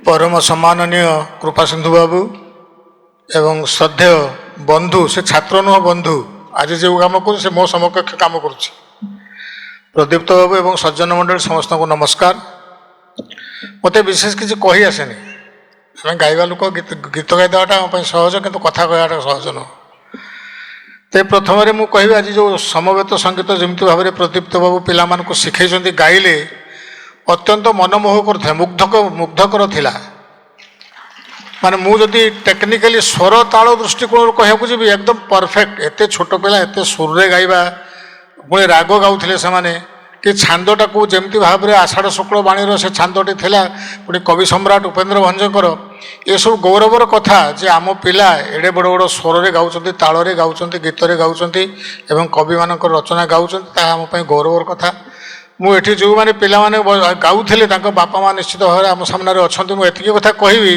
ପରମ ସମ୍ମାନନୀୟ କୃପାସିନ୍ଧୁ ବାବୁ ଏବଂ ଶ୍ରଦ୍ଧେୟ ବନ୍ଧୁ, ସେ ଛାତ୍ର ନୁହଁ, ବନ୍ଧୁ, ଆଜି ଯେଉଁ କାମ କରୁଛି ସେ ମୋ ସମକକ୍ଷ କାମ କରୁଛି, ପ୍ରଦୀପ୍ତ ବାବୁ ଏବଂ ସଜ୍ଜନ ମଣ୍ଡଳୀ, ସମସ୍ତଙ୍କୁ ନମସ୍କାର। ମୋତେ ବିଶେଷ କିଛି କହି ଆସେନି। ଆମେ ଗାଇବା ଲୋକ, ଗୀତ ଗୀତ ଗାଇଦେବାଟା ଆମ ପାଇଁ ସହଜ, କିନ୍ତୁ କଥା କହିବାଟା ସହଜ ନୁହଁ। ତେବେ ପ୍ରଥମରେ ମୁଁ କହିବି, ଆଜି ଯେଉଁ ସମବେତ ସଙ୍ଗୀତ ଯେମିତି ଭାବରେ ପ୍ରଦୀପ୍ତ ବାବୁ ପିଲାମାନଙ୍କୁ ଶିଖେଇଛନ୍ତି, ଗାଇଲେ, ଅତ୍ୟନ୍ତ ମନମୋହକ କରୁଥାଏ, ମୁଗ୍ଧକର ଥିଲା। ମାନେ ମୁଁ ଯଦି ଟେକ୍ନିକାଲି ସ୍ୱର ତାଳ ଦୃଷ୍ଟିକୋଣରୁ କହିବାକୁ ଯିବି, ଏକଦମ ପରଫେକ୍ଟ। ଏତେ ଛୋଟ ପିଲା ଏତେ ସୁରରେ ଗାଇବା, ପୁଣି ରାଗ ଗାଉଥିଲେ ସେମାନେ କି ଛାନ୍ଦଟାକୁ ଯେମିତି ଭାବରେ ଆଷାଢ଼ ଶୁକ୍ଳ ବାଣୀର ସେ ଛାନ୍ଦଟି ଥିଲା, ପୁଣି କବି ସମ୍ରାଟ ଉପେନ୍ଦ୍ର ଭଞ୍ଜଙ୍କର, ଏସବୁ ଗୌରବର କଥା ଯେ ଆମ ପିଲା ଏଡ଼େ ବଡ଼ ବଡ଼ ସ୍ୱରରେ ଗାଉଛନ୍ତି, ତାଳରେ ଗାଉଛନ୍ତି, ଗୀତରେ ଗାଉଛନ୍ତି ଏବଂ କବିମାନଙ୍କର ରଚନା ଗାଉଛନ୍ତି, ତାହା ଆମ ପାଇଁ ଗୌରବର କଥା। ମୁଁ ଏଠି ଯେଉଁମାନେ ପିଲାମାନେ ଗାଉଥିଲେ, ତାଙ୍କ ବାପା ମା ନିଶ୍ଚିତ ଭାବରେ ଆମ ସାମ୍ନାରେ ଅଛନ୍ତି। ମୁଁ ଏତିକି କଥା କହିବି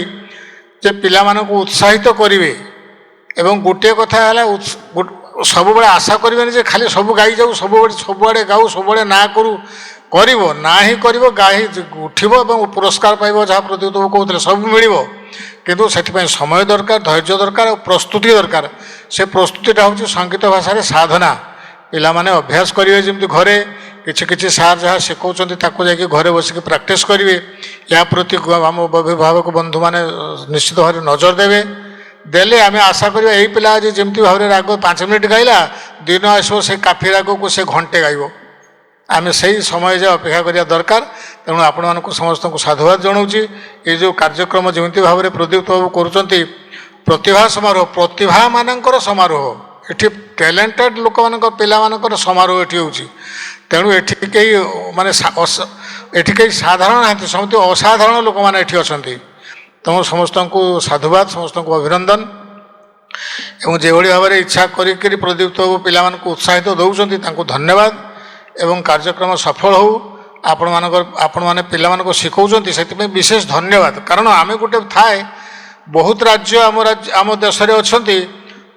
ଯେ ପିଲାମାନଙ୍କୁ ଉତ୍ସାହିତ କରିବେ ଏବଂ ଗୋଟିଏ କଥା ହେଲା, ସବୁବେଳେ ଆଶା କରିବେନି ଯେ ଖାଲି ସବୁ ଗାଇଯାଉ, ସବୁବେଳେ ସବୁଆଡ଼େ ଗାଉ, ସବୁଆଡ଼େ ନାଁ କରୁ। କରିବ, ନାଁ ହିଁ କରିବ, ଗାଇ ଉଠିବ ଏବଂ ପୁରସ୍କାର ପାଇବ, ଯାହା ପ୍ରଦୀପ୍ତ ବାବୁ କହୁଥିଲେ, ସବୁ ମିଳିବ। କିନ୍ତୁ ସେଥିପାଇଁ ସମୟ ଦରକାର, ଧୈର୍ଯ୍ୟ ଦରକାର ଆଉ ପ୍ରସ୍ତୁତି ଦରକାର। ସେ ପ୍ରସ୍ତୁତିଟା ହେଉଛି ସଙ୍ଗୀତ ଭାଷାରେ ସାଧନା। ପିଲାମାନେ ଅଭ୍ୟାସ କରିବେ, ଯେମିତି ଘରେ କିଛି କିଛି ସାର୍ ଯାହା ଶିଖାଉଛନ୍ତି, ତାକୁ ଯାଇକି ଘରେ ବସିକି ପ୍ରାକ୍ଟିସ୍ କରିବେ। ଏହା ପ୍ରତି ଆମ ଅଭିଭାବକ ବନ୍ଧୁମାନେ ନିଶ୍ଚିତ ଭାବରେ ନଜର ଦେବେ। ଦେଲେ ଆମେ ଆଶା କରିବା, ଏଇ ପିଲା ଆଜି ଯେମିତି ଭାବରେ ରାଗ 5 ମିନିଟ୍ ଗାଇଲା, ଦିନ ଆସିବ ସେ କାଫି ରାଗକୁ ସେ ଘଣ୍ଟେ ଗାଇବ। ଆମେ ସେଇ ସମୟ ଯାଏ ଅପେକ୍ଷା କରିବା ଦରକାର। ତେଣୁ ଆପଣମାନଙ୍କୁ ସମସ୍ତଙ୍କୁ ସାଧୁବାଦ ଜଣାଉଛି। ଏ ଯେଉଁ କାର୍ଯ୍ୟକ୍ରମ ଯେମିତି ଭାବରେ ପ୍ରଦୀପ୍ତ ବାବୁ କରୁଛନ୍ତି, ପ୍ରତିଭା ସମାରୋହ, ପ୍ରତିଭାମାନଙ୍କର ସମାରୋହ, ଏଠି ଟ୍ୟାଲେଣ୍ଟେଡ଼ ଲୋକମାନଙ୍କ ପିଲାମାନଙ୍କର ସମାରୋହ ଏଠି ହେଉଛି। ତେଣୁ ଏଠି କେହି ମାନେ ଏଠି କେହି ସାଧାରଣ ନାହାନ୍ତି, ସମସ୍ତେ ଅସାଧାରଣ ଲୋକମାନେ ଏଠି ଅଛନ୍ତି। ତେଣୁ ସମସ୍ତଙ୍କୁ ସାଧୁବାଦ, ସମସ୍ତଙ୍କୁ ଅଭିନନ୍ଦନ ଏବଂ ଯେଭଳି ଭାବରେ ଇଚ୍ଛା କରିକିରି ପ୍ରଦୀପ୍ତ ବାବୁ ପିଲାମାନଙ୍କୁ ଉତ୍ସାହିତ ଦେଉଛନ୍ତି, ତାଙ୍କୁ ଧନ୍ୟବାଦ ଏବଂ କାର୍ଯ୍ୟକ୍ରମ ସଫଳ ହେଉ। ଆପଣମାନେ ପିଲାମାନଙ୍କୁ ଶିଖାଉଛନ୍ତି, ସେଥିପାଇଁ ବିଶେଷ ଧନ୍ୟବାଦ। କାରଣ ଆମେ ଗୋଟେ ଥାଏ, ବହୁତ ରାଜ୍ୟ ଆମ ରାଜ୍ୟ, ଆମ ଦେଶରେ ଅଛନ୍ତି,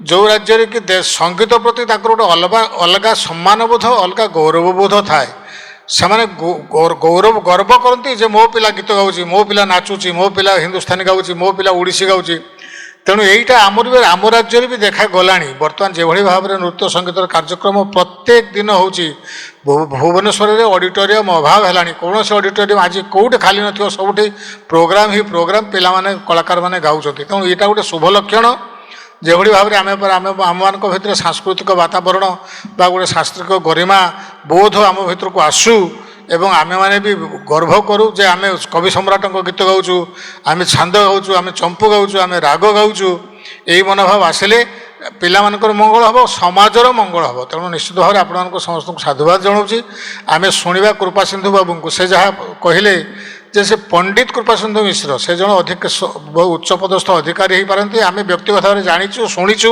ଯେଉଁ ରାଜ୍ୟରେ କି ସଙ୍ଗୀତ ପ୍ରତି ତାଙ୍କର ଗୋଟେ ଅଲଗା ଅଲଗା ସମ୍ମାନବୋଧ, ଅଲଗା ଗୌରବବୋଧ ଥାଏ। ସେମାନେ ଗୌରବ ଗର୍ବ କରନ୍ତି ଯେ ମୋ ପିଲା ଗୀତ ଗାଉଛି, ମୋ ପିଲା ନାଚୁଛି, ମୋ ପିଲା ହିନ୍ଦୁସ୍ତାନୀ ଗାଉଛି, ମୋ ପିଲା ଓଡ଼ିଶୀ ଗାଉଛି। ତେଣୁ ଏଇଟା ଆମର ବି, ଆମ ରାଜ୍ୟରେ ବି ଦେଖାଗଲାଣି। ବର୍ତ୍ତମାନ ଯେଭଳି ଭାବରେ ନୃତ୍ୟ ସଙ୍ଗୀତର କାର୍ଯ୍ୟକ୍ରମ ପ୍ରତ୍ୟେକ ଦିନ ହେଉଛି, ଭୁବନେଶ୍ୱରରେ ଅଡ଼ିଟୋରିୟମ୍ ଅଭାବ ହେଲାଣି। କୌଣସି ଅଡ଼ିଟୋରିୟମ୍ ଆଜି କେଉଁଠି ଖାଲି ନଥିବ, ସବୁଠି ପ୍ରୋଗ୍ରାମ୍ ହିଁ ପ୍ରୋଗ୍ରାମ୍, ପିଲାମାନେ କଳାକାରମାନେ ଗାଉଛନ୍ତି। ତେଣୁ ଏଇଟା ଗୋଟେ ଶୁଭ ଲକ୍ଷଣ। ଯେଭଳି ଭାବରେ ଆମେ ଆମମାନଙ୍କ ଭିତରେ ସାଂସ୍କୃତିକ ବାତାବରଣ ବା ଗୋଟେ ସାଂସ୍କୃତିକ ଗରିମା ବୋଧ ଆମ ଭିତରକୁ ଆସୁ ଏବଂ ଆମେମାନେ ବି ଗର୍ବ କରୁ ଯେ ଆମେ କବି ସମ୍ରାଟଙ୍କ ଗୀତ ଗାଉଛୁ, ଆମେ ଛାନ୍ଦ ଗାଉଛୁ, ଆମେ ଚମ୍ପୁ ଗାଉଛୁ, ଆମେ ରାଗ ଗାଉଛୁ। ଏଇ ମନୋଭାବ ଆସିଲେ ପିଲାମାନଙ୍କର ମଙ୍ଗଳ ହେବ, ସମାଜର ମଙ୍ଗଳ ହେବ। ତେଣୁ ନିଶ୍ଚିତ ଭାବରେ ଆପଣମାନଙ୍କୁ ସମସ୍ତଙ୍କୁ ସାଧୁବାଦ ଜଣାଉଛି। ଆମେ ଶୁଣିବା କୃପାସିନ୍ଧୁ ବାବୁଙ୍କୁ, ସେ ଯାହା କହିଲେ ଯେ ସେ ପଣ୍ଡିତ କୃପାସିନ୍ଧୁ ମିଶ୍ର, ସେ ଜଣେ ଅଧିକ ବହୁ ଉଚ୍ଚ ପଦସ୍ଥ ଅଧିକାରୀ ହେଇପାରନ୍ତି। ଆମେ ବ୍ୟକ୍ତିଗତ ଭାବରେ ଜାଣିଛୁ, ଶୁଣିଛୁ,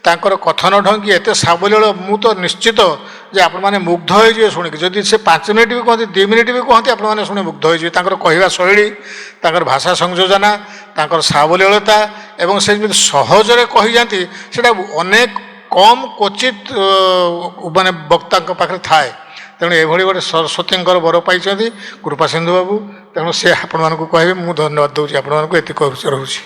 ତାଙ୍କର କଥନ ଢଙ୍ଗି ଏତେ ସାବଲୀଳ, ମୁଁ ତ ନିଶ୍ଚିତ ଯେ ଆପଣମାନେ ମୁଗ୍ଧ ହେଇଯିବେ ଶୁଣିକି। ଯଦି ସେ 5 ମିନିଟ୍ ବି କୁହନ୍ତି, 2 ମିନିଟ୍ ବି କୁହନ୍ତି, ଆପଣମାନେ ଶୁଣି ମୁଗ୍ଧ ହେଇଯିବେ। ତାଙ୍କର କହିବା ଶୈଳୀ, ତାଙ୍କର ଭାଷା ସଂଯୋଜନା, ତାଙ୍କର ସାବଲୀଳତା ଏବଂ ସେ ଯେମିତି ସହଜରେ କହିଯାନ୍ତି, ସେଇଟା ଅନେକ କମ୍ କ୍ୱଚିତ ମାନେ ବକ୍ତାଙ୍କ ପାଖରେ ଥାଏ। ତେଣୁ ଏଭଳି ଗୋଟେ ସରସ୍ୱତୀଙ୍କର ବର ପାଇଛନ୍ତି କୃପାସିନ୍ଧୁ ବାବୁ। ତେଣୁ ସେ ଆପଣମାନଙ୍କୁ କହିବେ। ମୁଁ ଧନ୍ୟବାଦ ଦେଉଛି ଆପଣମାନଙ୍କୁ, ଏତିକି କହୁଛି, ରହୁଛି।